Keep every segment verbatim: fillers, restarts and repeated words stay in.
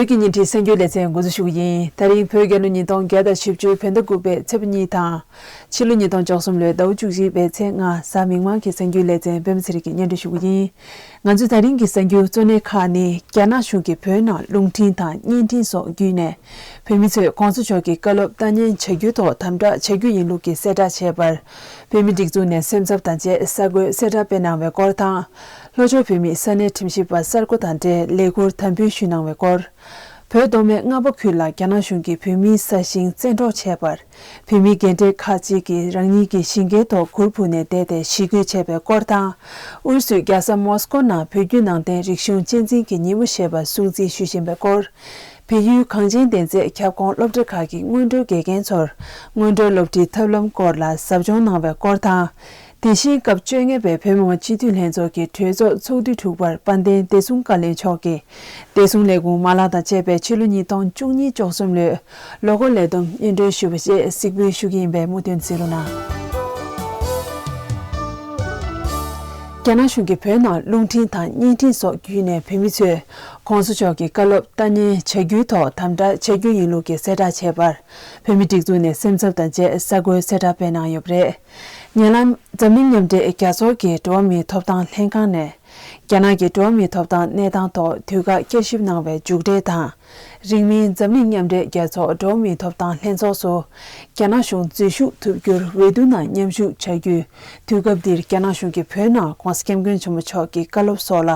བོད་ཀྱི་བརྙན་འཕྲིན་གསར་འགྱུར་ལེ་ཚན་འགོ་འཛུགས་ཞུ་གི་ཡིན། ད་རིང་བོད་རྒྱལ་ལོ་ཉིས་སྟོང་བརྒྱ་དང་བཞི་བཅུ་བོད་ཟླ་དགུ་པའི་ཚེས་པ་གཉིས་དང་། ཕྱི་ལོ་ཉིས་སྟོང་བཅུ་གསུམ་ལོའི་ཟླ་བ་བཅུ་གཅིག་པའི་ཚེས་ལྔ། གཟའ་མིག་དམར་གྱི་གསར་འགྱུར་ལེ་ཚན་པད་མ་ཚེ་རིང་གིས་སྙན་སྒྲོན་ཞུ་གི་ཡིན། ང་ཚོའི་ད་རིང་གི་གསར་འགྱུར་གཙོ་གནད་ཁག་ནི། རྒྱ་ནག་གཞུང་གིས་བོད་ནང་རླུང་འཕྲིན་དང་བརྙན་འཕྲིན་སོགས་བརྒྱུད་ནས། བོད་མི་ཚོས་གོང་ས་མཆོག་གི་བཀའ་སློབ་ལྟ་ཉན་བྱ་རྒྱུའི་ཐོག་དམ་དྲག་བྱ་རྒྱུ་ཡིན་ལུགས་ཀྱི་གསལ་བསྒྲགས་བྱས་པར། བོད་མིའི་སྒྲིག་འཛུགས་ནས་སེམས་འཚབ་དང་བཅས་གསར་འགོད་གསལ་བསྒྲགས་སྤེལ་གནང་བའི་སྐོར་དང་། ལྷོ་ཕྱོགས་བོད་མིའི་ས་གནས་ཁྲིམས་ཞིབ་པ་གསར་བསྐོ་དང་འབྲེལ་ལས་ཁུར་དམ་འབུལ་ཞུས་གནང་བའི་སྐོར། བོད་མདོ་སྨད་རྔ་པ་ཁུལ་ལ་རྒྱ་ནག་གཞུང་གིས་བོད་མིའི་ས་ཞིང་བཙན་འཕྲོག་བྱས་པར། བོད་མིའི་རྒན་གྲས་ཁག་ཅིག་གིས་རང་ཉིད་ཀྱི་ཞིང་ཁའི་ཐོག་གུར་ཕུབ་ནས་བསྡད་དེ་ཞི་རྒོལ་བྱས་པའི་སྐོར་དང་། ཨུ་རུ་སུའི་རྒྱལ་ས་མོ་སི་ཀོ་ནང་བོད་བརྒྱུད་ནང་བསྟན་རིག་གཞུང་གཅེས་འཛིན་གྱི་ཉིན་མོ་ཞེས་པ་སྲུང་བརྩི་ཞུ་བཞིན་པའི་སྐོར། བལ་ཡུལ་གངས་ཅན་གདན་རྩེ་ཁྱབ་ཁོངས་སློབ་གྲྭ་ཁག་གི་སྔོན་འགྲོའི་དགེ་རྒན་ཚོར་སྔོན་འགྲོའི་སློབ་ཁྲིད་ཐབས་ལམ་སྐོར་ལ་ཟབ་སྦྱོང་གནང་བའི་སྐོར་དང་། དེ་བཞིན་སྐབས་བཅོ་ལྔ་པའི་བོད་མི་མང་སྤྱི་འཐུས་ལྷན་ཚོགས་ཀྱི་གྲོས་ཚོགས་ཚོགས་དུས་དྲུག་པར་དཔལ་ལྡན་བདེ་སྲུང་བཀའ་བློན་མཆོག་གིས་བདེ་སྲུང་ལས་ཁུངས་མ་ལག་དང་བཅས་པའི་ཕྱི་ལོ་ཉིས་སྟོང་བཅུ་གཉིས་བཅུ་གསུམ་ལོའི་ལོ་འཁོར་ལས་བསྡོམས་སྙན་སྒྲོན་ཞུས་པ་བཅས་གཟིགས་འབུལ་ཞུ་གི་ཡིན་པས་མུ་མཐུད་གཟིགས་རོགས་གནང་། རྒྱ་ནག་གཞུང་གིས་བོད་ནང་རླུང་འཕྲིན་དང་བརྙན་འཕྲིན་སོགས་བརྒྱུད་ནས་བོད་མི་ཚོས་གོང་ས་མཆོག་གི་བཀའ་སློབ་ལྟ་ཉན་བྱ་རྒྱུའི་ཐོག་དམ་དྲག་བྱ་རྒྱུ་ཡིན་ལུགས་ཀྱི་གསལ་བསྒྲགས་བྱས་པར། བོད་མིའི་སྒྲིག་འཛུགས་ནས་སེམས་འཚབ་དང་བཅས་གསར་འགོད་གསལ་བསྒྲགས་སྤེལ་གནང་ཡོད་པ་རེད། ཉེ་ལམ་འཛམ་གླིང་མཉམ་འབྲེལ་རྒྱལ་ཚོགས་ཀྱི་འགྲོ་བ་མིའི་ཐོབ་ཐང་ལྷན་ཁང་ནས། རྒྱ་ནག་གི་འགྲོ་བ་མིའི་ཐོབ་ཐང་གནས་སྟངས་ཐོག་དུས་བཀག་བསྐྱར་ཞིབ་གནང་བའི་མཇུག་འབྲས་དང་། རིང་མིན་འཛམ་གླིང་མཉམ་འབྲེལ་རྒྱལ་ཚོགས་འགྲོ་བ་མིའི་ཐོབ་ཐང་ལྷན་ཚོགས་སུ། རྒྱ་ནག་གཞུང་འཛུལ་ཞུགས་ཐུབ་རྒྱུར་འོས་བསྡུ་ནང་མཉམ་ཞུགས་བྱ་རྒྱུའི་དུས་སྐབས་འདིར་རྒྱ་ནག་གཞུང་གིས་བོད་ནང་༧གོང་ས་༧སྐྱབས་མགོན་ཆེན་པོ་མཆོག་གི་བཀའ་སློབ་སོགས་ལ་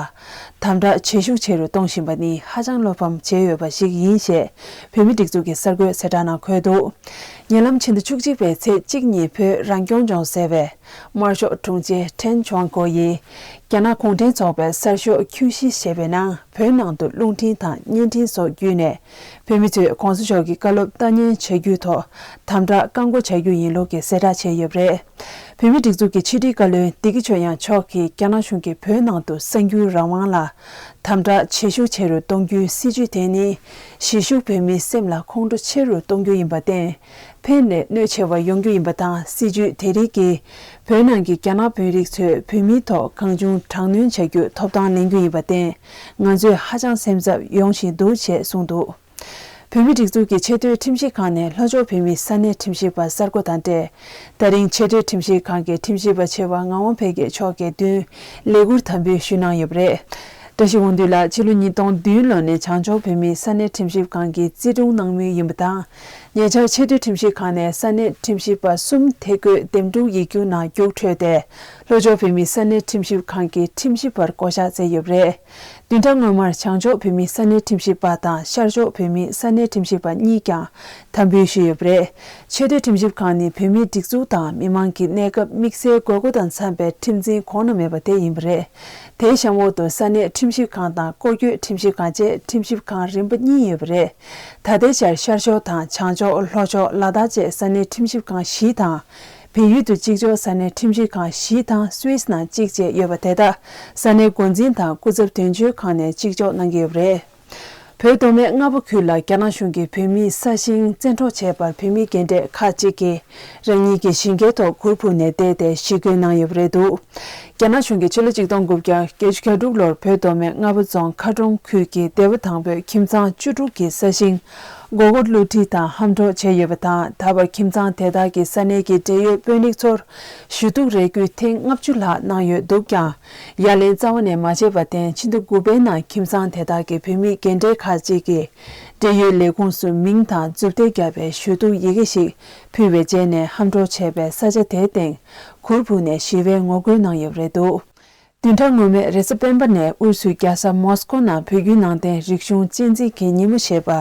དམ་དྲག་བྱེད་ཤུགས་ཆེ་རུ་གཏོང་བཞིན་པ་ནི་ཧ་ཅང་བློ་ཕམ་བྱས་ཡོད་པ་ཞིག་ཡིན་ཞེས་བོད་མིའི་སྒྲིག་འཛུགས་ཀྱི་གསར་འགོད་གསལ་བསྒྲགས་ནང་འཁོད་འདུག་ཉེ་ལམ་ཕྱི་ཟླ་བཅུ་གཅིག་པའི་ཚེས་གཅིག་ཉིན་བོད་རང་སྐྱོང་ལྗོངས་ཟེར་བའི་དམར་ཤོག་དྲུང་ཆེ་ཁྲེན་ཆོན་ཀོ་ཡིས། རྒྱ་ནག་གུང་ཁྲན་ཚོགས་པའི་གསར་ཤོག་ཁྱུ་བཞི་ཞེས་པའི་ནང་བོད་ནང་དུ་རླུང་འཕྲིན་དང་བརྙན་འཕྲིན་སོགས་བརྒྱུད་ནས། བོད་མི་ཚོས་གོང་ས་མཆོག་གི་བཀའ་སློབ་ལྟ་ཉན་བྱ་རྒྱུའི་ཐོག་དམ་དྲག་བཀག་འགོག་བྱ་རྒྱུ་ཡིན་ལུགས་ཀྱི་གསལ་བསྒྲགས་བྱས་ཡོད་པ་རེད། བོད་མིའི་སྒྲིག་འཛུགས་ཀྱི་ཕྱི་དྲིལ་བཀའ་བློན་བདེ་སྐྱིད་ཆོས་དབྱངས་མཆོག་གིས་རྒྱ་ནག་གཞུང་གིས་བོད་ནང་དུ་གསར་འགྱུར་རང་དབང་ལ་དམ་དྲག་བྱེད་ཤུགས་ཆེ་རུ་གཏོང་རྒྱུའི་སྲིད་བྱུས་དེ་ནི། གཞིས་བཞུགས་བོད་མིའི་སེམས་ལ་ཁོང་ཁྲོ་ཆེ་རུ་གཏོང་རྒྱུ་ཡིན་པར་བརྟེན། ཕན་ནས་གནོད་ཆེ་བ་ཡོང་རྒྱུ་ཡིན་པ་དང་། སྲིད་བྱུས་དེ་རིགས་ཀྱིས་བོད་ནང་གི་རྒྱ་ནག་དཔོན་རིགས་ཚོས་བོད་མིའི་ཐོག་གང་བྱུང་དྲག་གནོན་བྱ་རྒྱུ་ཐོབ་ཐང་ལེན་རྒྱུ་ཡིན་པར་བརྟེན། ང་ཚོས་ཧ་ཅང་སེམས་འཚབ་ཡོང་བཞིན་འདུག་ཅེས་གསུངས་འདུག་བོད་མིའི་སྒྲིག་འཛུགས་ཀྱི་ཆེས་མཐོའི་ཁྲིམས་ཞིབ་ཁང་ནས་ལྷོ་ཕྱོགས་བོད་མིའི་ས་གནས་ཁྲིམས་ཞིབ་པ་གསར་བསྐོ་དང་འབྲེལ། ད་རིང་ཆེས་མཐོའི་ཁྲིམས་ཞིབ་ཁང་གི་ཁྲིམས་ཞིབ་པ་ཆེ་བ་ངག་དབང་འཕེལ་རྒྱས་མཆོག་གིས་མདུན་ལས་ཁུར་དམ་འབུལ་ཞུས་གནང་ཡོད་པ་རེད། བཀྲ་ཤིས་དབང་འདུས་ལགས་ཕྱི་ལོ་ཉིས་སྟོང་བདུན་ལོ་ནས་བྱང་ཕྱོགས་བོད་མིའི་ས་གནས་ཁྲིམས་ཞིབ་ཁང་གི་རྩིས་དྲུང་གནང་མུས་ཡིན་པ་དང་། ཉེ་ཆར་ཆེས་མཐོའི་ཁྲིམས་ཞིབ་ཁང་ནས་ས་གནས་ཁྲིམས་ཞིབ་པ་གསུམ་དེ་བསྐོས་འདེམས་སྒྲུག་ཡིག་རྒྱུགས་ནང་རྒྱུགས་འཕྲོད་དེ། ལྷོ་ཕྱོགས་བོད་མིའི་ས་གནས་ཁྲིམས་ཞིབ་ཁང་གི་ཁྲིམས་ཞིབ་པར་བསྐོ་གཞག་མཛད་ཡོད་པ་རེད། བདུན་ཕྲག་སྔོན་མར་བྱང་ཕྱོགས་བོད་མིའི་ས་གནས་ཁྲིམས་ཞིབ་པ་དང་ཤར་ཕྱོགས་བོད་མིའི་ས་གནས་ཁྲིམས་ཞིབ་པ་གཉིས་ཀྱང་དམ་འབུལ་ཞུས་ཡོད་པ་རེད། ཆེས་མཐོའི་ཁྲིམས་ཞིབ་ཁང་ནི་བོད་མིའི་སྒྲིག་འཛུགས་དང་མི་མང་གི་གནས་སྐབས་དམིགས་བསལ་དགོས་མཁོ་དང་འཚམ་པའི་ཁྲིམས་འཛིན་གོང་ན་མེད་པ་དེ་ཡིན་པ་རེད། དེའི་གཤམ་འོག་ཏུ་ས་གནས་ཁྲིམས་ཞིབ་ཁང་དང་སྐོར་སྐྱོད་ཁྲིམས་ཞིབ་ཁང་བཅས་ཁྲིམས་ཞིབ་ཁང་རིམ་པ་གཉིས་ཡོད་པ་རེད། ད་ལྟའི་ཆར་ཤར་ཕྱོགས་དང་བྱང་ཕྱོགས། ལྷོ་ཕྱོགས། ལ་དྭགས་བཅས་ས་གནས་ཁྲིམས་ཞིབ་ཁང་བཞི་དང་། བལ་ཡུལ་དུ་གཅིག་ལྕོགས་ས་གནས་ཁྲིམས་ཞིབ་ཁང་བཞི་དང་སུད་སི་ནང་གཅིག་བཅས་ཡོད་པ་དེ་དག་ས་གནས་འགོ་འཛིན་དང་སྐུ་ཚབ་དོན་གཅོད་ཁང་ནས་གཅིག་ལྕོགས་གནང་གི་ཡོད་པ་རེད། བོད་མདོ་སྨད་རྔ་པ་ཁུལ་ལ་རྒྱ་ནག་གཞུང་གིས་བོད་མིའི་ས་ཞིང་བཙན་འཕྲོག་བྱས་པར་བོད་མིའི་རྒན་གྲས་ཁག་ཅིག་གིས་རང་ཉིད་ཀྱི་ཞིང་ཁའི་ཐོག་གུར་ཕུབ་ནས་བསྡད་དེ་ཞི་རྒོལ་གནང་ཡོད་པ་རེད་འདུག་རྒྱ་ནག་གཞུང་གིས་ཕྱི་ལོ་ཆིག་སྟོང་དགུ་བརྒྱ་བརྒྱད་ཅུ་གྱ་དྲུག་ལོར་བོད་མདོ་སྨད་རྔ་པ་རྫོང་མཁར་གྲོང་ཁུལ་གྱི་སྡེ་བ་དང་པོའི་ཁྱིམ་ཚང་བཅུ་དྲུག་གི་ས་ཞིང་མགོ་སྐོར་བསླུ་བྲིད་དང་ཧམ་འཕྲོག་བྱས་ཡོད་པ་དང་། ད་བར་ཁྱིམ་ཚང་དེ་དག་གི་ས་གནས་ཀྱི་འབྲེལ་ཡོད་དཔོན་རིགས་ཚོར་ཞུ་གཏུག་རེ་སྐུལ་ཐེངས་ལྔ་བཅུ་ལྷག་གནང་ཡོད་འདུག་ཀྱང་། ཡ་ལན་རྩ་བ་ནས་མ་བྱས་པར་བརྟེན། ཕྱི་ཟླ་དགུ་པའི་ནང་ཁྱིམ་ཚང་དེ་དག་གི་བོད་མི་རྒན་གྲས་ཁག་ཅིག་གིས་འབྲེལ་ཡོད་ལས་ཁུངས་སུ་མིང་དང་མཛུབ་ཐེལ་བརྒྱབ་པའི་ཞུ་གཏུག་ཡི་གེ་ཞིག་ཕུལ་བའི་རྗེས་ནས། ཧམ་འཕྲོག་བྱས་པའི་ས་ཆ་དེའི་སྟེང་གུར་ཕུབ་ནས་ཞི་བའི་ངོ་རྒོལ་གནང་ཡོད་པ་རེད་འདུག་བདུན་ཕྲག་སྔོན་མའི་རེས་གཟའ་སྤེན་པ་ནས་ཨུ་རུ་སུའི་རྒྱལ་ས་མོ་སི་ཀོ་ནང་བོད་བརྒྱུད་ནང་བསྟན་རིག་གཞུང་གཅེས་འཛིན་གྱི་ཉིན་མོ་ཞེས་པ་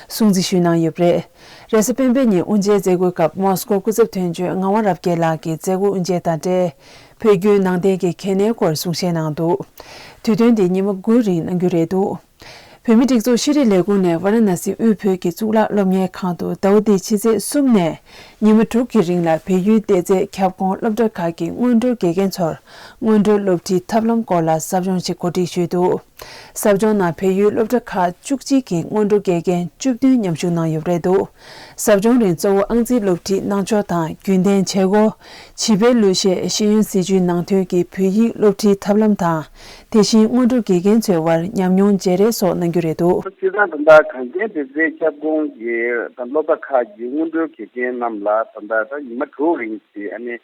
སྲུང་བརྩི་ཞུས་གནང་ཡོད་པ་རེད། རེས་གཟའ་སྤེན་པའི་ཉིན་དབུ་འབྱེད་མཛད་སྒོའི་སྐབས་མོ་སི་ཀོ་སྐུ་ཚབ་དོན་གཅོད་ངག་དབང་རབ་རྒྱས་ལགས་ཀྱིས་མཛད་སྒོ་དབུ་འབྱེད་དང་འབྲེལ་བོད་བརྒྱུད་ནང་བསྟན་གྱི་གལ་གནད་སྐོར་གསུང་བཤད་གནང་འདུག་དུས་སྟོན་འདི་ཉི་མ་དགུའི་རིང་གནང་རྒྱུ་རེད་འདུག་བོད་མིའི་སྒྲིག་འཛུགས་ཤེས་རིག་ལས་ཁུངས་ནས་ཝཱ་ར་ཎ་སི་དབུས་བོད་ཀྱི་གཙུག་ལག་སློབ་གཉེར་ཁང་དུ་ཟླ་བ་འདིའི་ཕྱི་ཚེས་གསུམ་ནས་ཉི་མ་དྲུག་གི་རིང་ལ་བལ་ཡུལ་གདན་རྩེ་ཁྱབ་ཁོངས་སློབ་གྲྭ་ཁག་གི་སྔོན་འགྲོའི་དགེ་རྒན་ཚོར་སྔོན་འགྲོའི་སློབ་ཁྲིད་ཐབས་ལམ་སྐོར་ལ་ཟབ་སྦྱོང་ཞིག་གོ་སྒྲིག་ཞུས་འདུག་ཟབ་སྦྱོང་ནང་བལ་ཡུལ་སློབ་གྲྭ་ཁག་བཅུ་གཅིག་གི་སྔོན་འགྲོ་དགེ་རྒན་བཅུ་བདུན་མཉམ་ཞུགས་གནང་ཡོད་པ་རེད་འདུག་ཟབ་སྦྱོང་རིང་གཙོ་བོ་ཨང་རྩིས་སློབ་ཁྲིད་གནང་ཕྱོགས་དང་རྒྱུན་ལྡན་བྱེད་སྒོ། བྱིས་པའི་གླུ་གཞས། ཤེས་ཡོན་སྲིད་བྱུས་ནང་དོན་གྱི་བོད་ཡིག་སློབ་ཁྲིད་ཐབས་ལམ་དང་། དེ་བཞིན་སྔོན་འགྲོ་དགེ་རྒན་ཚོའི་དབར་ཉམས་མྱོང་བརྗེ་རེས་སོགས་གནང་རྒྱུ་རེད་འདུག་སྤྱིར་བཏང་ད་ལྟ་གངས་ཅན་བདེ་རྩའི་ཁྱབ་ཁོངས་ཀྱི་ད་སློབ་གྲྭ་ཁག་གི་སྔོན་འགྲོའི་དགེ་རྒན་རྣམས་ལ་ད་ལྟ་ད་ཉི་མ་དྲུག་རིང་གི་ཨ་ནི་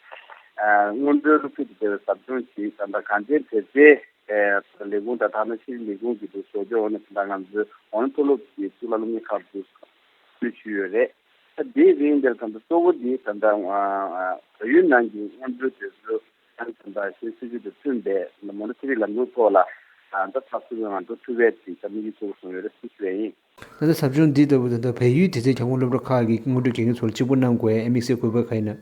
སྔོན་འགྲོའི་སློབ་ཁྲིད་དུ་བསྡད་པའི་ཟབ་སྦྱོང་ཞིག་ད་ལྟ་གངས་ཅན་བདེ་རྩའི་ལས་ཁུངས་དང་ཐ་ན་ཕྱིའི་ལས་ཁུངས་ཀྱི་དུ་ཞོགས་ཇོ་འོ་ན་ད་ལྟ་ང་ཚོའི་འོ་ན་མཐོ་སློབ་ཀྱི་གཙུག་ལག་སློབ་གཉེར་ཁག་ཏུ་བསྡུ་ཞུས་ཡོད་རེད། ད་དེའི་རིང་འདིར་ད་ལྟ་གཙོ་བོ་འདི་ད་ལྟ་བལ་ཡུལ་ནང་གི་སྔོན་འགྲོའི་དེ་ཚོ་ད་ལྟ་ཤེས་སྲིད་ཇུས་དང་མཐུན་པའི་མོ་ཊ་ཚན་རིག་ལམ་ལུགས་ཐོག་ལ་ད་ལྟ་ཚགས་ཚུད་པའི་ངང་འགྲོ་ཐུབ་པའི་དེ་ད་དམིགས་ཡུལ་གཙོ་བོ་བཟུང་ཡོད་རེད་ཞུ་ཞུ་ཡ་ཡིན། ད་ལྟ་ཟབ་སྦྱོང་འདི་ལྟ་བུ་ད་ལྟ་བལ་ཡུལ་དེ་ཚོའི་ཁྱབ་ཁོངས་སློབ་གྲྭ་ཁག་གི་སྔོན་འགྲོའི་དགེ་རྒན་ཚོ་ལ་གཅིག་པུ་གནང་དགོས་ཡ་དམིགས་བསལ་དགོས་པ་ག་ཡིན་ན།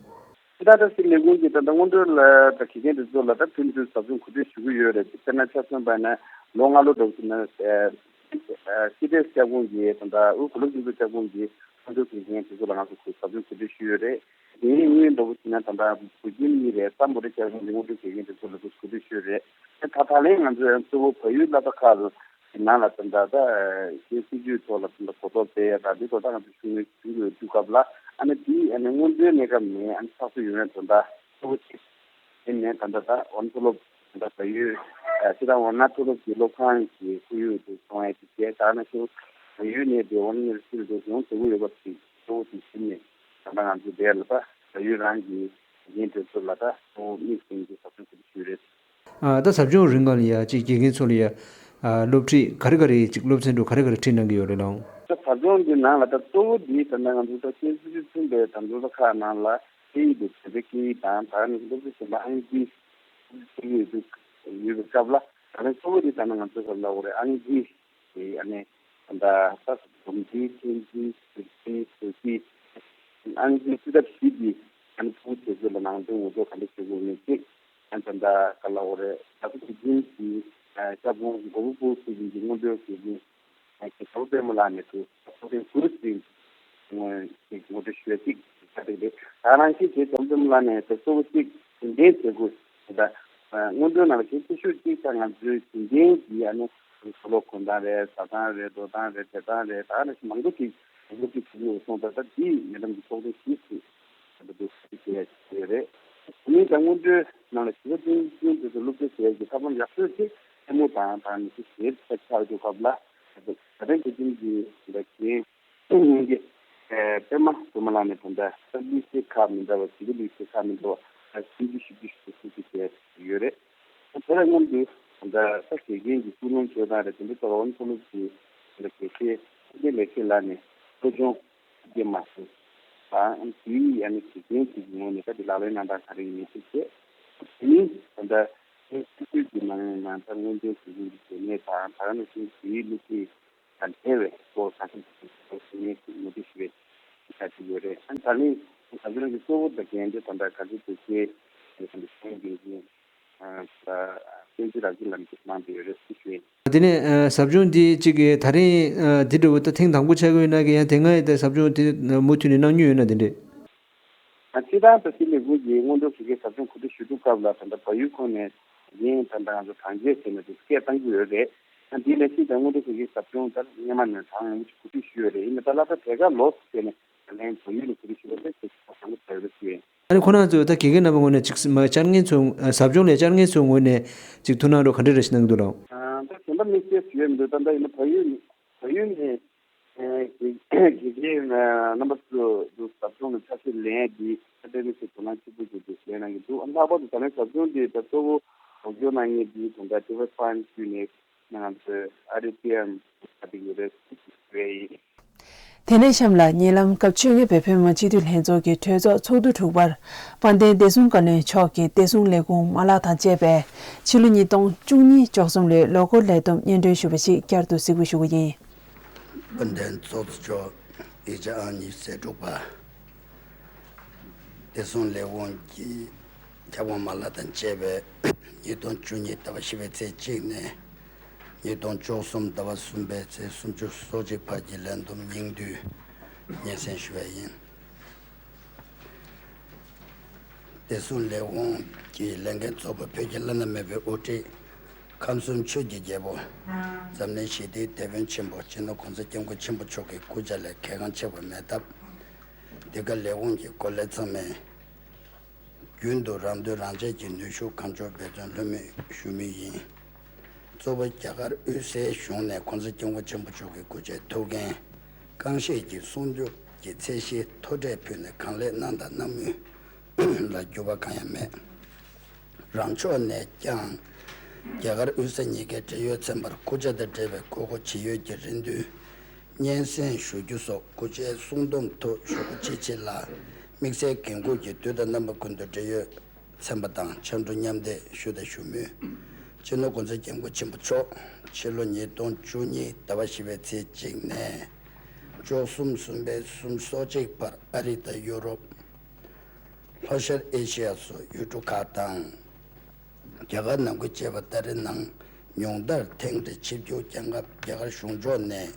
ད་ལྟ་སྲིད་ལས་ཁུངས་ཀྱིས་ད་ལྟ་སྔོན་འགྲོ་ལ་ད་དགེ་རྒན་དེ་ཚོ་ལ་ད་མཐུན་སྒྲིལ་ཟབ་སྦྱོང་གོ་སྒྲིག་ཞུ་གི་ཡོད་རེད། དཔེར་ན་ཆ་མཚོན་པ་ན་ལོ་ལྔ་ལོ་འདྲ་བོ་ཞིག་ན་སི་ཌི་ཨེས་ཁྱབ་ཁོངས་ཀྱི་ད་ལྟ་དབུས་བོད་སློབ་སྤྱི་ཚོགས་ཁྱབ་ཁོངས་ཀྱི་སྔོན་འགྲོ་དགེ་རྒན་དེ་ཚོ་ལ་ང་ཚོ་གོ་ཟབ་སྦྱོང་གོ་སྒྲིག་ཞུས་ཡོད་རེད། དེའི་སྔོན་འགྲོ་བོ་ཞིག་ན་ད་ལྟ་བོད་ཁྱིམ་གཉིས་རེད། སམ་བྷོ་ཊ་ཁྱབ་ཁོངས་ཀྱི་སྔོན་འགྲོ་དགེ་རྒན་དེ་ཚོ་ལ་གོ་སྒྲིག་ཞུས་ཡོད་རེད། ད་ད་ལན་ང་ཚོ་ཡང་གཙོ་བོ་བལ་ཡུལ་སློབ་གྲྭ་ཁག་ལ། དེ་ནང་ལ་ད་ལྟ་ད་ཤེས་སྲིད་ཇུས་ཐོག་ལ་ད་ལྟ་གོ་རྟོགས་སྤེལ་ཡ་དང་དེ་ཐོག་ད་ང་ཚོ་ཤུགས་སྣོན་ཞུ་དགོས་དུས་སྐབས་ལ་ཨ་ནི་དེ་ཨ་ནི་སྔོན་འགྲོའི་གནས་སྐབས་ནས་ཨ་ནི་ཚགས་ཚུད་ཡོང་ཡ་དོན་དག་གཙོ་བོ་གཅིག་དེ་ནས་ད་ལྟ་ད་འོ་ན་མཐོ་སློབ་ད་ལྟ་བལ་ཡུལ་སྤྱིར་བཏང་འོ་ན་མཐོ་སློབ་ཀྱི་སློབ་ཁང་གི་ཁོར་ཡུག་དེ་སྲུང་ཡ་དེ་བྱས། ད་ནང་བཞིན་བལ་ཡུལ་ནས་དེ་འོ་ན་མི་རེ་ཕྱིར་དེ་ཡོང་ཐུབ་ཀྱི་ཡོད་པ་དེ་གཙོ་བོ་དེ་གཞི་ནས་ད་ལྟ་ང་ཚོ་དེ་ལ་ད་བལ་ཡུལ་རང་གི་དགེ་རྒན་དེ་ཚོ་ལ་ད་གཙོ་བོ་དམིགས་བསལ་གྱི་ཟབ་སྦྱོང་གོ་སྒྲིག་ཞུས་རེད། ཨ། ད་ཟབ་སྦྱོང་རིང་ལ་ཡ་གཅིག་དགེ་རྒན་ཚོ་ལ་ཡ། ཨ། སློབ་ཁྲིད་ག་རེ་ག་རེ་གཅིག་སློབ་ཚན་དུ་ག་རེ་ག་རེ་ཁྲིད་གནང་གི་ཡོད་རེད་ལགས། ད་ཟབ་སྦྱོང་འདི་ནང་ལ་ད་གཙོ་བོ་འདི་ད་ནང་ང་ཚོ་ད་ཤེས་སྲིད་ཇུས་མཚོན་པའི་ད་མཛོད་ཁག་ནང་ལ་སྐད་ཡིག་དེ་བོད་པའི་སྐད་ཡིག་དང་ད་ནི་སློབ་ཁྲིད་གཞན་པ་ཨང་ཀི་སྐད་ཡིག་དུ་ཡོད་པའི་སྐབས་ལ་ད་ནི་གཙོ་བོ་འདི་ད་ནི་ང་ཚོ་ག་ལ་འོ་རེད་ཨང་ཀི་དེ་ཨ་ནི་ད་ད་སྒོམ་རྩིས་འཆད་རྩིས་ཟུར་རྩིས་ཟུར་རྩིས་ཨང་ཀི་རྩིས་ཐབས་བཞི་འདི་ཨ་ནི་ཕྲུ་གུ་དེ་ཚོ་ལ་ནང་དོན་ངོ་སྤྲོད་ག་འདྲ་བྱེད་དགོས་མིན་གཅིག་ཨ་ད་ལྟ་ག་ལ་འོ་རེད། ད་ཚོ་དེ་རིང་གི་ཨ་ཁྱབ་ཁོངས་མགོ་བོ་སྐོར་ཚུལ་གྱི་སྔོན་འགྲོའི་དེ་རིང་ཨ་ཁྱེད་ཚོ་པད་མ་ལགས་ནས་དུ་ཚོགས་ཐེངས་དགུ་ཙམ་ངོས་ཀྱི་ངོ་སྤྲོད་ཞུ་ཡ་གཅིག་ཆགས་བསྡད་རེད། ད་རང་བཞིན་གྱིས་ཚོགས་པད་མ་ལགས་ནས་དུ་གཙོ་བོ་གཅིག་རྒྱུན་ལྡན་བྱེད་དགོས། ད་སྔོན་འགྲོའི་ནང་ལ་གལ་ཆེ་ཤོས་གཅིག་ད་ང་ཚོའི་རྒྱུན་ལྡན་གྱི་ཨ་ནི་མཚོ་ལྷོ་ཁོན་ཐང་རེད། ཟ་ཐང་རེད། འགྲོ་ཐང་རེད། བྲེལ་ཐང་རེད། ད་ཨ་ནི་མང་པོ་ཅིག་ངོ་སྤྲོད་ཞུ་དགོས་སོང་། ད་ལྟ་འདི་ཉེ་འགྲམ་གྱི་ཚོགས་ཐེངས་བཞི་ཙམ། ད་དུ་ཞིག་བྱས་ཡོད་རེད། དེ་མིན་ད་སྔོན་འགྲོའི་ནང་ལ་བྱིས་པ་ཅུང་ཅུང་དེ་ཚོ་སློབ་ཁྲིད་བྱེད་ཡག་གི་ཐབས་ལམ་ཡག་ཤོས་དེ་ལྟད་མོ་དང་དང་ནི་ཞིག་དེ་ཆ་ཆགས་འདུག་སྐབས་ལ་ད་ལྟ་དེ་ཙམ་གྱི་ད་གཞན་གྱི་པད་མ་སྒྲོལ་མ་ལགས་ནས་ད་ལྟ་ལུས་རྩལ་ཁག་མི་འདྲ་བ་བྱིས་པའི་ལུས་རྩལ་ཁག་མི་འདྲ་བ་ད་སུམ་ཅུ་བཞི་བཅུ་ཞིག་ཏུ་སློབ་ཁྲིད་བྱས་ཡོད་རེད། ད་དེ་ལ་མཉམ་དུ་ད་ལྟ་ད་དགེ་རྒན་གྱི་སྐུལ་སློང་བྱེད་སྟངས་རེད། དེ་འདྲ་ལྟར་འོན་ཚོ་སློབ་ཀྱི་ད་དགེ་ཆེ་ཚེ་བརྟན་ལེགས་བཤད་ལགས་ནས་སློབ་སྦྱོང་། དེ་མ་ཟད། ད་དེའི་ཡང་ན་དགེ་རྒན་གྱི་ངོས་ནས་ད་དེ་ལག་ལེན་གནང་སྟངས་ག་རེ་ཡིན་མིན་ཐུག་ཚེ། དེ་ནི་ད་ལྟ་ཨེ་སི་ཀུའི་གི་ནང་ནང་ད་སྔོན་ཐོན་གྱི་གཞུང་གི་བྱེད་གནས་དང་ད་ག་ནང་བཞིན་དེའི་སློབ་ཁྲིད་དང་འབྲེལ་བའི་སྐོར་གང་ཐུབ་ཐུབ་ཀྱི་ངོས་ནས་ངོ་སྤྲོད་ཞུ་བའི་ཆ་ཞིག་ཡོད་རེད། ཨ་ནི་ད་ནི་ད་ལྟ་གི་གཙོ་བོ་ད་རྒན་དེ་ད་ལྟ་ག་ཚོད་དུ་སྐྱེལ་དེ་ད་ལྟ་གཞུང་གི་འཛིན། ཨ་ད་བསྟན་འཛིན་རབ་རྒྱས་ལགས་ཀྱིས་གནང་བསྡད་ཡོད་རེད་ཟེར་ཞུ་ཡིན། དེ་ནས་ཨ་ཟབ་སྦྱོང་འདི་གཅིག་གི་ད་རིང་ཨ་འདི་འདྲ་བོ་ད་ཐེངས་དང་པོ་ཆགས་ཀྱི་ཡོད་ན་གི་ཡང་དེ་སྔ་ཡི་ད་ཟབ་སྦྱོང་དེ་མུ་མཐུད་ནས་གནང་མྱོང་ཡོད་ན་དེ་འདྲས། ཨ་སྤྱིར་བཏང་ད་སྲིད་ལས་ཁུངས་ཀྱིས་སྔོན་འགྲོ་ཞུ་མཁན་ཟབ་སྦྱོང་གོ་སྒྲིག་ཞུ་དུས་སྐབས་ལ་ད་ལྟ་བལ་ཡུལ་ཁོངས་ནས་ཡིན་ད་ལྟ་ང་ཚོ་གྲངས་ཀྱི་ཟེར་ནས་དེ་སྐད་བཏང་གི་ཡོད་རེད། ཨ་འདི་ལས་སྲིད་དང་སྔོན་འགྲོ་ཞུ་མཁན་ཟབ་སྦྱོང་ད་སྔོན་མ་ནས་གྲངས་ཡངས་པོ་ཞིག་གོ་སྒྲིག་ཞུས་ཡོད་རེད། ཡིན་ན་ད་ལྟ་ད་དེ་ག་ལོགས་སུ་བྱས་ནས། ལན་བོད་ཡིག་ལ་གོ་སྒྲིག་ཞུ་བ་དེ་ཚོ་བྱ་བ་བྱ་བ་ཞུ་ཡིན། ཨ་ནི་ཁོ་རང་ཚོས་ད་དགེ་རྒན་རྣམ་པའི་ངོས་ནས་ཅིག་མ་བཅར་མཁན་ཚོ་ཟབ་སྦྱོང་ལ་བཅར་མཁན་ཚོའི་ངོས་ནས་ཅིག་ཐུགས་སྣང་རོགས་ག་འདྲ་རེ་ཞིག་གནང་གི་འདུག་ལགས། ད་གཞན་པ་དམིགས་བསལ་ཞུ་ཡ་མི་འདུག་ད་ལྟ་ཡིན་ན་བལ་ཡུལ་བལ་ཡུལ་ནས་དགེ་དགེ་རྒན་རྣམ་པ་ཚོ་ཟབ་སྦྱོང་ལ་ཆ་ཤས་ལེན་ཡ་འདི་ད་ལྟ་མི་ཚེ་དོ་སྣང་ཆེན་པོ་བྱས་ཏེ་ཞུ་ཡ་གནང་གི་འདུག་ཨ་ལྷག་པར་དུ་ད་ལན་ཟབ་སྦྱོང་འདི་ད་གཙོ་བོ་རོགས་སྐྱོར་གནང་མཁན་འདི་ད་ལྟ་ཊི་ཝི་ཕའིན་བརྒྱུད་ནས། ང་ཚོས་ཨ་རི་ཊི་ཨེམ་ཨ་དེ་གི་རེད་རེད་ཡིན། དེ་ནས་གཤམ་ལ་ཉེ་ལམ་སྐབས་བཅོ་ལྔ་པའི་བོད་མི་མང་སྤྱི་འཐུས་ལྷན་ཚོགས་ཀྱི་གྲོས་ཚོགས་ཚོགས་དུས་དྲུག་པར་དཔལ་ལྡན་བདེ་སྲུང་བཀའ་བློན་མཆོག་གིས་བདེ་སྲུང་ལས་ཁུངས་མ་ལག་དང་བཅས་པའི་ཕྱི་ལོ་ཉིས་སྟོང་བཅུ་གཉིས་བཅུ་གསུམ་ལོའི་ལོ་འཁོར་ལས་བསྡོམས་སྙན་སྒྲོན་ཞུས་པ་ཞིག་བསྐྱར་དུ་གཟིགས་འབུལ་ཞུ་གི་ཡིན། དཔལ་ལྡན་ཚོགས་གཙོ་མཆོག་ཡིག་ཆ་ཨང་ཉི་ཤུ་རྩ་དྲུག་པ། བདེ་སྲུང་ལས་ཁུངས་ཀྱི་ཁྱབ་ཁོངས་མ་ལག་དང་བཅས་པའི་ཉིས་སྟོང་བཅུ་གཉིས་ཟླ་བ་བཞི་པའི་ཚེས་གཅིག་ནས་ཉིས་སྟོང་བཅུ་གསུམ་ཟླ་བ་གསུམ་པའི་ཚེས་སུམ་ཅུ་སོ་གཅིག་བར་གྱི་ལས་བསྡོམས་སྙིང་བསྡུས་སྙན་སེང་ཞུ་བ་ཡིན། བདེ་སྲུང་ལས་ཁུངས་ཀྱི་ལས་འགན་གཙོ་བོ་བོད་ཀྱི་བླ་ན་མེད་པའི་དབུ་ཁྲིད་ ཁམས་གསུམ་ཆོས་ཀྱི་རྒྱལ་པོ། འཛམ་གླིང་ཞི་བདེའི་དེད་དཔོན་ཆེན་པོ་སྤྱི་ནོར་གོང་ས་སྐྱབས་མགོན་ཆེན་པོ་མཆོག་གི་སྐུ་ཕྱྭ་ལས་གལ་འགངས་ཆེ་བ་མེད་སྟབས། འདི་ག་ལས་ཁུངས་ཀྱི་སྐོར་ལས་ཚང་མས། རྒྱུན་དུ་རང་དོན་རང་གཅེས་ཀྱི་ནུས་ཤུགས་གང་ལྕོགས་འབད་བརྩོན་ལྷོད་མེད་ཞུ་མུས་ཡིན། གཙོ་བོ་རྒྱ་གར་དབུས་སའི་གཞུང་ནས་གོང་ས་སྐྱབས་མགོན་ཆེན་པོ་མཆོག་གི་སྐུ་ཕྱྭའི་ཐུགས་འགན་རྐང་བཞེས་ཀྱི་སྲུང་སྐྱོབ་ཀྱི་ཚད་གཞི་མཐོ་གྲས་ཕུལ་ནས་གང་ལེགས་གནང་དང་གནང་མུས་ལ་འགྱུར་བ་གང་ཡང་མེད། རང་ཕྱོགས་ནས་ཀྱང་རྒྱ་གར་དབུས་ས་གཉིས་ཀའི་འབྲེལ་ཡོད་ཚན་པར་སྐུ་ཕྱྭ་དང་འབྲེལ་བའི་དགོས་མཁོ་ཇི་ཡོད་ཀྱི་རེ་འདུན་སྙན་སེང་ཞུ་རྒྱུ་སོགས་སྐུ་ཕྱྭའི་གསུང་འདོམས་ཐོག་ཞུ་སྒོ་ཆེ་ཆེ་ལ་དམིགས་བསལ་འགན་འཁུར་གྱིས་དུས་དང་རྣམ་པ་ཀུན་ཏུ་འབྲེལ་ཡོད་ཚན་པ་དང་ཕྱར་གྲུ་མཉམ་འདེགས་ཞུ་དང་ཞུ་མུས། སྤྱི་ནོར་གོང་ས་སྐྱབས་མགོན་ཆེན་པོ་མཆོག་ཕྱི་ལོ་ཉིས་སྟོང་བཅུ་གཉིས་ཟླ་བ་བཞི་པའི་ཚེས་གཅིག་ནས་བཅུ་གསུམ་གསུམ་པའི་གསུམ་སོ་གཅིག་བར་ཨ་རི་དང་ཡུ་རོབ། ལྷོ་ཤར་ཨེ་ཤི་ཡ་སོགས་ཡུལ་གྲུ་ཁག་དང་། རྒྱ་གར་ནང་ཁུལ་བཅས་པ་ཏ་རི་ནང་ཉུང་མཐར་ཐེངས་རེ་ཆིབས་བསྒྱུར་བསྐྱངས་སྐབས་རྒྱ་གར་གཞུང་ཕྱོགས་ནས་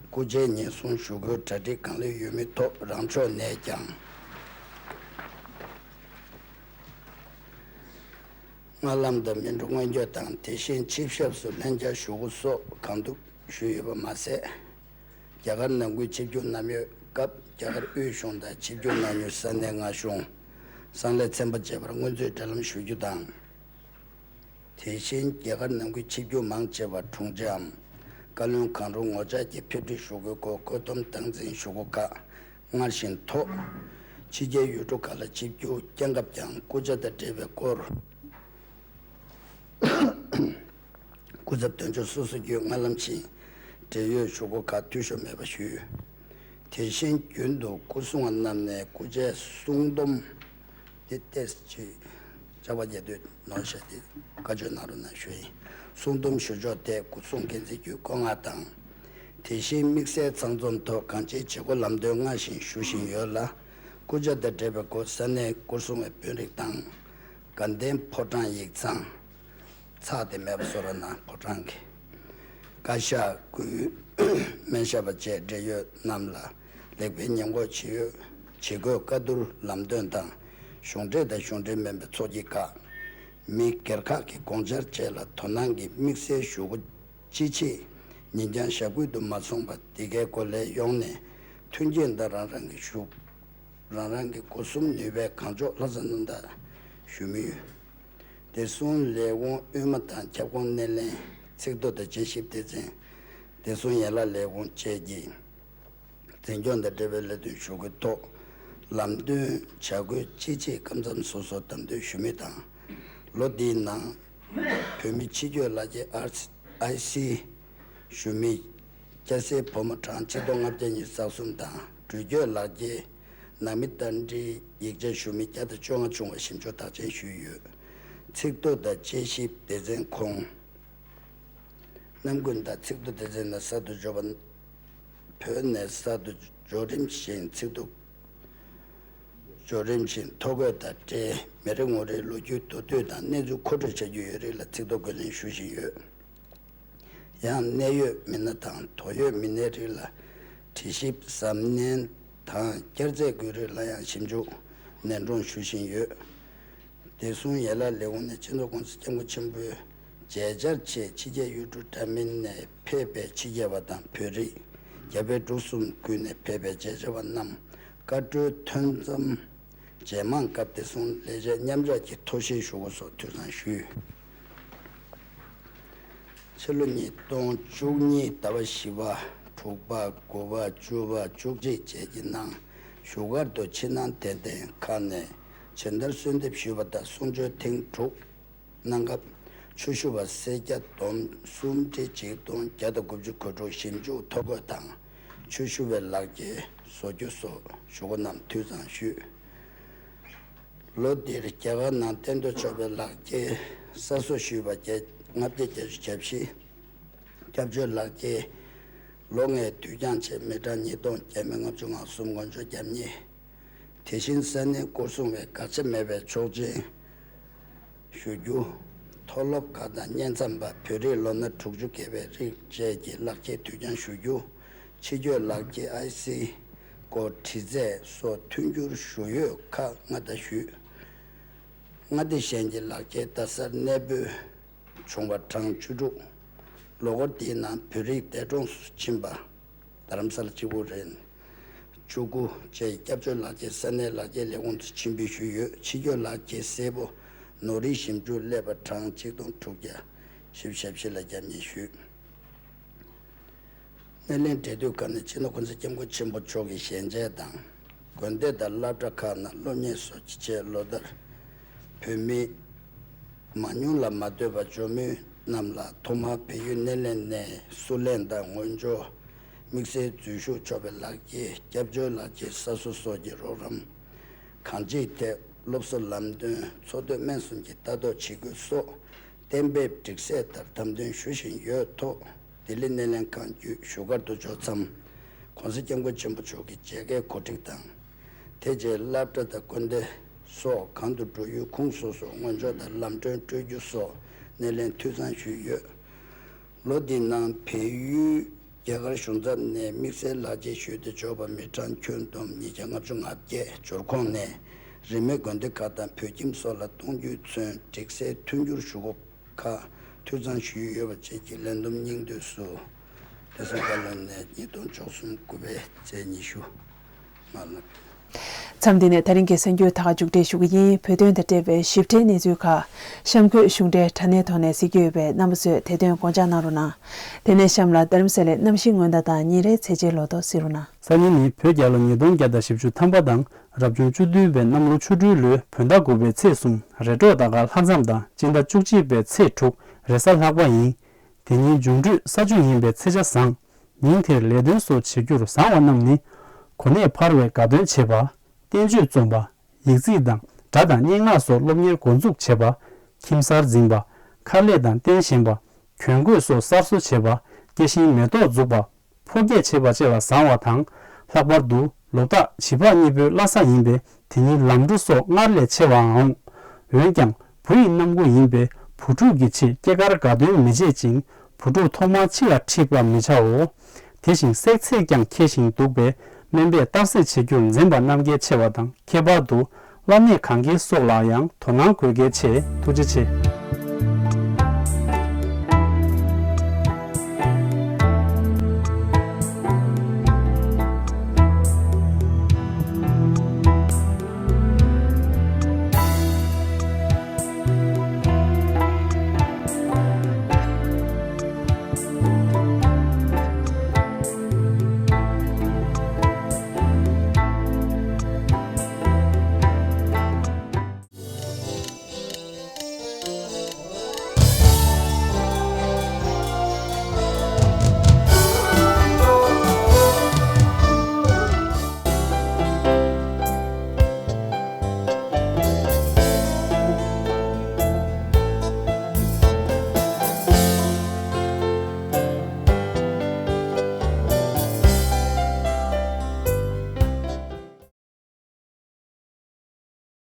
སྐུ་ཕྱྭའི་ཉེན་སྲུང་ཞུ་སྒོའི་གྲ་སྒྲིག་གང་ལེགས་ཡོད་མུས་ཐོག་རང་ཕྱོགས་ནས་ཀྱང་སྔ་ལམ་དུ་མི་འགྲོ་སྔོན་སྐྱོད་དང་དེ་བཞིན་ཆིབས་ཞབས་སུ་ལྷན་བཅར་ཞུ་སྒོ་སོགས་གང་ཐུབ་ཞུས་ཡོད་པ་མ་ཟད། རྒྱ་གར་ནང་ཁུལ་ཆིབས་བསྒྱུར་གནང་ཡོད་སྐབས་རྒྱ་གར་དབུས་གཞུང་དང་ཆིབས་བསྒྱུར་གནང་མྱོང་ས་གནས་མངའ་གཞུང་། གསང་ལས་ཚན་པ་བཅས་པར་སྔོན་ཚུད་འབྲེལ་ལམ་ཞུ་རྒྱུ་དང་། དེ་བཞིན་རྒྱ་གར་ནང་ཁུལ་ཆིབས་བསྒྱུར་མང་ཆེ་བ་དྲུང་ཆེའམ་བཀའ་བློན་གང་རུང་ངོ་བཅར་གྱིས་ཕེབས་སྒྲིག་ཞུ་དགོས་སྐོར་བཀོད་འདོམས་སྟངས་འཛིན་ཞུ་སྒོ་ཁག་སྔར་བཞིན་ཐོག་ཕྱི་རྒྱལ་ཡུལ་གྲུ་ཁག་ལ་ཆིབས་བསྒྱུར་བསྐྱངས་སྐབས་ཀྱང་སྐུ་ཕྱྭ་དང་འབྲེལ་བའི་སྐོར། སྐུ་ཚབ་དོན་གཅོད་སོ་སོ་བརྒྱུད་སྔ་ལམ་བཞིན་འབྲེལ་ཡོད་ཞུ་སྒོ་ཁག་འཐུས་ཤོར་མེད་པ་ཞུས། དེ་བཞིན་རྒྱུན་དུ་སྐུ་སྲུང་བ་རྣམས་ནས་སྐུ་ཕྱྭའི་གསུང་སྡོམ་འདི་ཏོག་ཙམ་ཅིག་ལྕགས་པ་རྒྱག་དུས་ནོར་ཤག་སྟེ་བཀའ་ཆོས་གནང་རོགས་གནང་ཞུ་ཡིན། གསུང་སྡོམ་ཞུ་ཕྱོགས་ཐད་སྐུ་སྲུང་འགན་འཛིན་བརྒྱུད་བཀོད་མངགས་དང་། དེ་བཞིན་དམིགས་བསལ་ཚང་འཛོམས་ཐོག་གང་ཅིའི་བྱེད་སྒོ་ལམ་སྟོན་སྔར་བཞིན་ཞུ་བཞིན་ཡོད་ལ། སྐུ་ཕྱྭ་དང་འབྲེལ་བའི་སྐོར་ས་གནས་སྐོར་སྲུང་བའི་དཔོན་རིགས་དང་། དགའ་ལྡན་ཕོ་བྲང་ཡིག་ཚང་། ཚགས་དེ་མེད་པ་བཟོ་རོགས་གནང་། ཕོ་བྲང་གི་བཀའ་ཤག་སྐུའི་སྨན་ཞབས་པ་བཅས་འབྲེལ་ཡོད་རྣམས་ལ་ལེགས་སྤེལ་ཉེས་འགོག་ཇི་ཡོད་ཇི་དགོས་བཀའ་བསྡུར་ལམ་སྟོན་དང་གཞུང་འབྲེལ་དང་གཞུང་འབྲེལ་མིན་པའི་ཚོགས་སྐྱིད་ཁག་མི་སྒེར་ཁག་གི་དགོངས་འཆར་བཅས་ལ་དོ་སྣང་གིས་དམིགས་བསལ་ཞུ་སྒོ་ཅི་ཆེ་ཉིན་འགྱངས་ཞག་དགུ་དུ་མ་སོང་བར་འདི་གའི་སྐོར་ལས་ཡོངས་ནས་མཐུན་རྐྱེན་དང་རང་རང་གི་ཞུ་རང་རང་གི་སྒོ་གསུམ་ནུས་པའི་གང་ལྕོགས་ལྷག་བསམ་རྣམ་དག་ཞུ་མུས་ཡོད། བདེ་སྲུང་ལས་ཁུངས་དབུས་མ་དང་ཁྱབ་ཁོངས་སྣེ་ལེན་ཚིག་ཐོ་དང་དཔྱད་ཞིབ་སྡེ་ཚན། བདེ་སྲུང་ཡན་ལག་ལས་ཁུངས་བཅས་ཀྱིས་འཛིན་སྐྱོང་དང་འབྲེལ་བའི་ལས་དོན་ཞུ་སྒོའི་ཐོག་ལམ་སྟོན་བྱ་འགུལ་ཅི་ཆེ་སྐབས་མཚམས་སོ་སོར་བདམས་ཐོན་ཞུ་མུས་དང་། ལོ་འདིའི་ནང་བོད་མི་ཕྱི་སྐྱོད་ལག་འཁྱེར་ཨར་ཨའི་སི་ཞུ་མི་སྐྱ་སེར་ཕོ་མོ་གྲངས་ཆིག་སྟོང་ལྔ་བརྒྱ་ཉི་ཤུ་རྩ་གསུམ་དང་འགྲུལ་སྐྱོད་ལག་འཁྱེར་ནང་མི་རྟེན་འབྲེལ་ཡིག་ཆ་ཞུ་མི་བརྒྱ་དང་བཅོ་ལྔ་བྱུང་བ་ཞིབ་འཇུག་དག་ཆེན་ཞུས་ཡོད། ཚིག་ཐོ་དང་དཔྱད་ཞིབ་སྡེ་ཚན་ཁོངས། རྣམ་ཀུན་དང་ཚིག་ཐོ་སྡེ་ཚན་ནས་གསར་དུ་འབྱོར་བ། བོད་ནས་གསར་དུ་འབྱོར་རིམ་བཞིན་ཚིག་ཐོ། འབྱོར་རིམ་བཞིན་ཐོ་འགོད་དང་འབྲེལ་མི་རེ་ངོ་རེའི་ལོ་རྒྱུས་མདོར་བསྡུས་དང་གནས་ཚུལ་མཁོ་སྤྲོད་བྱ་རྒྱུ་ཡོད་རིགས་ལ་ཚིག་ཐོ་བཀོད་ལེན་ཞུ་བཞིན་ཡོད། ཡང་གནད་ཡོད་མི་སྣ་དང་དོ་ཡོད་མི་སྣའི་རིགས་ལ་དྲི་ཞིབ་གཟབ་ནན་དང་བསྐྱར་རྩད་དགོས་རིགས་ལ་ཡང་ཞིབ་འཇུག་ནན་སྲུང་ཞུ་བཞིན་ཡོད། བདེ་སྲུང་ཡན་ལག་ལས་ཁུངས་ནས་སྤྱི་ནོར་གོང་ས་སྐྱབས་མགོན་ཆེན་པོའི་མཇལ་བཅར་ཆེད་ཕྱི་རྒྱལ་ཡུལ་གྲུ་འདྲ་མིན་ནས་ཕེབས་པའི་ཕྱི་རྒྱལ་བ་དང་བོད་རིགས་རྒྱ་བལ་འབྲུག་གསུམ་ཁུལ་ནས་ཕེབས་པའི་མཇལ་བཅར་བ་རྣམས་བཀའ་འཁྲོལ་ཐོན་མཚམས་རྗེས་མང་སྐབས་བདེ་སྲུང་ལས་བྱེད་མཉམ་འཇོག་གི་ཐོ་བཤེར་ཞུ་སྒོ་སོགས་འཐུས་ཚང་ཞུས། ཕྱི་ལོ་ཉིས་སྟོང་བཅུ་གཉིས་ཟླ་བ་བཞི་པ། དྲུག་པ། དགུ་པ། བཅུ་པ། བཅུ་གཅིག་བཅས་ཀྱི་ནང་བཞུགས་སྒར་དུ་ཕྱི་ནང་དད་ལྡན་ཁག་ནས་ཇི་ལྟར་གསོལ་འདེབས་ཞུས་པ་ལྟར་གསུང་ཆོས་ཐེངས་དྲུག་གནང་སྐབས་ཆོས་ཞུ་བ་སེར་སྐྱ་བསྡོམས་སུམ་ཁྲི་ཆིག་སྟོང་བརྒྱ་དང་དགུ་བཅུ་གོ་དྲུག་ཞིབ་འཇུག་ཐོ་འགོད་དང་ཆོས་ཞུ་བའི་ལག་འཁྱེར་བཟོ་རྒྱུ་སོགས་ཞུ་སྒོ་རྣམས་འཐུས་ཚང་ཞུས། ལོ་འདིར་རྒྱ་གར་ནང་གཏན་དུ་ཆོག་པའི་ལག་འཁྱེར་གསར་བཟོ་ཞུས་པ་བརྒྱ་ལྔ་བརྒྱ་བརྒྱད་ཅུ་གྱ་བཞི། སྐྱབས་བཅོལ་ལག་འཁྱེར་ལོ་ལྔའི་དུས་འགྱངས་ཆེད་མི་གྲངས་ཉིས་སྟོང་བརྒྱ་མེད་ལྔ་བཅུ་ང་གསུམ་དགུ་བཅུ་གྱ་གཉིས། དེ་བཞིན་ས་གནས་སྐོར་སྲུང་བས་དགག་བྱ་མེད་པའི་ཆོག་མཆན་ཞུ་རྒྱུ། མཐོ་སློབ་ཁག་དང་བསྙེན་མཚམས་པ་བོད་རིགས་ལོ་ན་དྲུག་ཅུ་བརྒལ་བའི་རིགས་བཅས་ཀྱི་ལག་འཁྱེར་དུས་འགྱངས་ཞུ་རྒྱུ། ཕྱི་སྐྱོད་ལག་འཁྱེར་ཨའི་སི་སྐོར་དྲི་རྩད་སོགས་མཐུན་འགྱུར་ཞུ་འོས་ཁག་མངའ་བརྡ་ཞུས། མངའ་སྡེ་གཞན་གྱི་ལག་འཁྱེར་རྡ་སར་གནས་སྤོས་ བྱུང་བ་གྲངས་བཅུ་དྲུག །ལོ་འཁོར་འདིའི་ནང་བོད་རིགས་འདས་གྲོངས་སུ་ཕྱིན་པ་རྡ་རམ་ས་ལ་གཅིག་པུ་རེད། བཅུ་དགུ་བཅས་སྐྱབས་བཅོལ་ལག་འཁྱེར་ས་གནས་ལག་འཁྱེར་ལས་ཁུངས་སུ་ཕྱིར་འབུལ་ཞུས་ཡོད། ཕྱི་སྐྱོད་ལག་འཁྱེར་སེར་པོ་ནོར་རིགས་ཞིབ་འཇུག་སླེབས་པ་གྲངས་གཅིག་སྟོང་དྲུག་བརྒྱ་བཞི་བཅུ་ཞེ་བཞི་ལ་བརྒྱ་ཉེར་ཞུས། སྣེ་ལེན་འབྲེལ་མཐུད་ཁག་ནས་སྤྱི་ནོར་༸གོང་ས་༸སྐྱབས་མགོན་ཆེན་པོ་མཆོག་གི་ཞལ་མཇལ་དང་། དགོན་སྡེ་དང་སློབ་གྲྭ་ཁག་ནང་སློབ་གཉེར་སོགས་ཀྱི་ཆེད་ལོ་ལྟར་བོད་མི་མང་ཉུང་ལ་མ་ལྟོས་པར་འབྱོར་མུས་རྣམས་ལ་ཐོག་མར་བལ་ཡུལ་སྣེ་ལེན་ནས་བསུ་ལེན་དང་ངོས་སྦྱོར། དམིགས་བསལ་འཛུལ་ཞུགས་ཆོག་པའི་ལག་འཁྱེར། སྐྱབས་བཅོལ་ལག་འཁྱེར་གསར་བཟོ་སོགས་ཀྱི་རོགས་རམ། གང་ཅིའི་ཐད་སློབ་གསོ་ལམ་སྟོན། འཚོ་སྡོད་སྨན་གསུམ་གྱི་ལྟ་རྟོག་བྱེད་དགོས་སོགས་གཏན་འབེབས་སྒྲིག་གསལ་ལྟར་དམ་དོན་ཞུ་བཞིན་ཡོད་ཐོག་ལྡི་ལི་སྣེ་ལེན་ཁང་བརྒྱུད་བཞུགས་སྒར་དུ་འབྱོར་མཚམས་༸གོང་ས་༸སྐྱབས་མགོན་ཆེན་པོ་མཆོག་གི་མཇལ་ཁའི་གོ་སྒྲིག་དང་། དེ་རྗེས་སློབ་གྲྭ་དང་དགོན་སྡེ་སོགས་གང་དུ་འགྲོ་ཡུལ་ཁུངས་སོ་སོར་ངོས་སྦྱོར་དང་ལམ་གྲོན་སྤྲོད་རྒྱུ་སོགས་སྣེ་ལེན་འཐུས་ཚང་ཞུས་ཡོད། ལོ་འདིའི་ནང་བལ་ཡུལ་རྒྱ་གར་གཞུང་ཚབ་ནས་དམིགས་བསལ་ལག་འཁྱེར་ཞུས་ཏེ་འབྱོར་པ་མི་གྲངས་ཁྱོན་བསྡོམས་ཉིས་བརྒྱ་ལྔ་བཅུ་ང་བརྒྱད། འབྱོར་ཁོངས་ནས་རིས་མེད་དགོན་སྡེ་ཁག་དང་བོད་ཁྱིམ་སོགས་ལ་གཏོང་རྒྱུས་མཚོན་སྒྲིག་གསལ་མཐུན་འགྱུར་ཞུ་སྒོ་ཁག་འཐུས་ཚང་ཞུས་ཡོད་པ་བཅས་ཀྱི་ལས་བསྡོམས་སྙིང་བསྡུས་སུ། བདེ་སྲུང་བཀའ་བློན་ནས་ཉིས་སྟོང་བཅུ་གསུམ་དགུ་པའི་ཚེས་ཉི་ཤུ། མཚམས་འདི་ནས་ད་རིང་གི་གསར་འགྱུར་ད་ག་མཇུག་སྒྲིལ་ཞུ་གི་ཡིན། བོད་དོན་དང་འབྲེལ་བའི་ཞིབ་ཕྲའི་གནས་ཚུལ་ཁག་གཤམ་འཁོད་གཞུང་འབྲེལ་དྲ་གནས་ཐོག་ནས་གཟིགས་ཀྱི་ཡོད་པས་རྣམ་པ་ཚོས་དེ་དོན་དགོངས་འཇགས་གནང་རོགས་གནང་། དེ་ནས་གཤམ་ལ་རྡ་རམ་ས་ལའི་གནམ་གཤིས་སྔོན་བརྡ་དང་ཉིན་རེའི་ཚེས་ཆའི་ལོ་ཐོ་གཟིགས་རོགས་གནང་། སང་ཉིན་ནི་བོད་རྒྱལ་ལོ་ཉིས་སྟོང་བརྒྱ་དང་བཞི་བཅུ་ཐམ་པ་དང་རབ་བྱུང་བཅུ་བདུན་པའི་གནམ་ལོ་ཆུ་སྦྲུལ་ལོའི་བོད་ཟླ་དགུ་པའི་ཚེས་གསུམ་རེ་འབྲོག་ཟླ་སྐར་ལྷ་མཚམས་དང་སྤྱི་ཟླ་བཅུ་གཅིག་པའི་ཚེས་དྲུག་རེས་གཟའ་ལྷག་པ་ཡིན། དེ་ཉིན་འབྱུང་འཕྲོད་ས་བཅུ་ཡིན་པའི་ཚེས་ཆ་བཟང་། ཉིན་དེར་ལས་དོན་སོགས་བྱེད་རྒྱུར་བཟང་བ་རྣམས་ནི། གོ་གནས་འཕར་བའི་དགའ་སྟོན་བྱེད་པ། བསྟན་བཅོས་རྩོམ་པ། ཡིག་རྩིས་དང་སྒྲ་དང་སྙན་ངག་སོགས་སློབ་གཉེར་འགོ་འཛུགས་བྱེད་པ། ཁྱིམ་གསར་འཛིན་པ། ཁ་ལས་དང་རྟེན་བཞེངས་པ། གྱོན་གོས་སོགས་གསར་བཟོ་བྱེད་པ། སྐྱེ་ཤིང་མེ་ཏོག་འཛུགས་པ། ཕོ་སྐྱེས་བྱེད་པ་བཅས་ལ་བཟང་བ་དང་། ལྷག་པར་དུ་ལོ་རྟགས་བྱིས་པ་གཉིས་པོའི་བླ་གཟའ་ཡིན་པས་དེ་ཉིན་ལམ་འགྲོ་སོགས་སྔར་ལས་ཆེ་བའང་འོང་། འོན་ཀྱང་བུ་ཡི་རྣམ་ངོ་ཡིན་པས་བུ་ཕྲུག་གི་ཆེད་སྐྱེས་སྐར་དགའ་སྟོན་མི་བྱེད་ཅིང་བུ་ཕྲུག་ཐོག་མར་ཕྱི་ལ་ཁྲིད་པ་མི་བྱའོ། དེ་བཞིན་བསྲེག་ཚད་ཀྱང་འཁེལ་ཞིང་སྡུག་པས་སྨན་པས་གཏར་བསྲེག་བྱེད་རྒྱུར་འཛེམ་པ་རྣམ་རྒྱལ་ཆེ་བ་དང་ཁྱད་པར་དུ་བླ་ནད་གང་གིས་སོགས་ལ་ཡང་དོ་སྣང་དགོས་གལ་ཆེ། ཐུགས་རྗེ་ཆེ།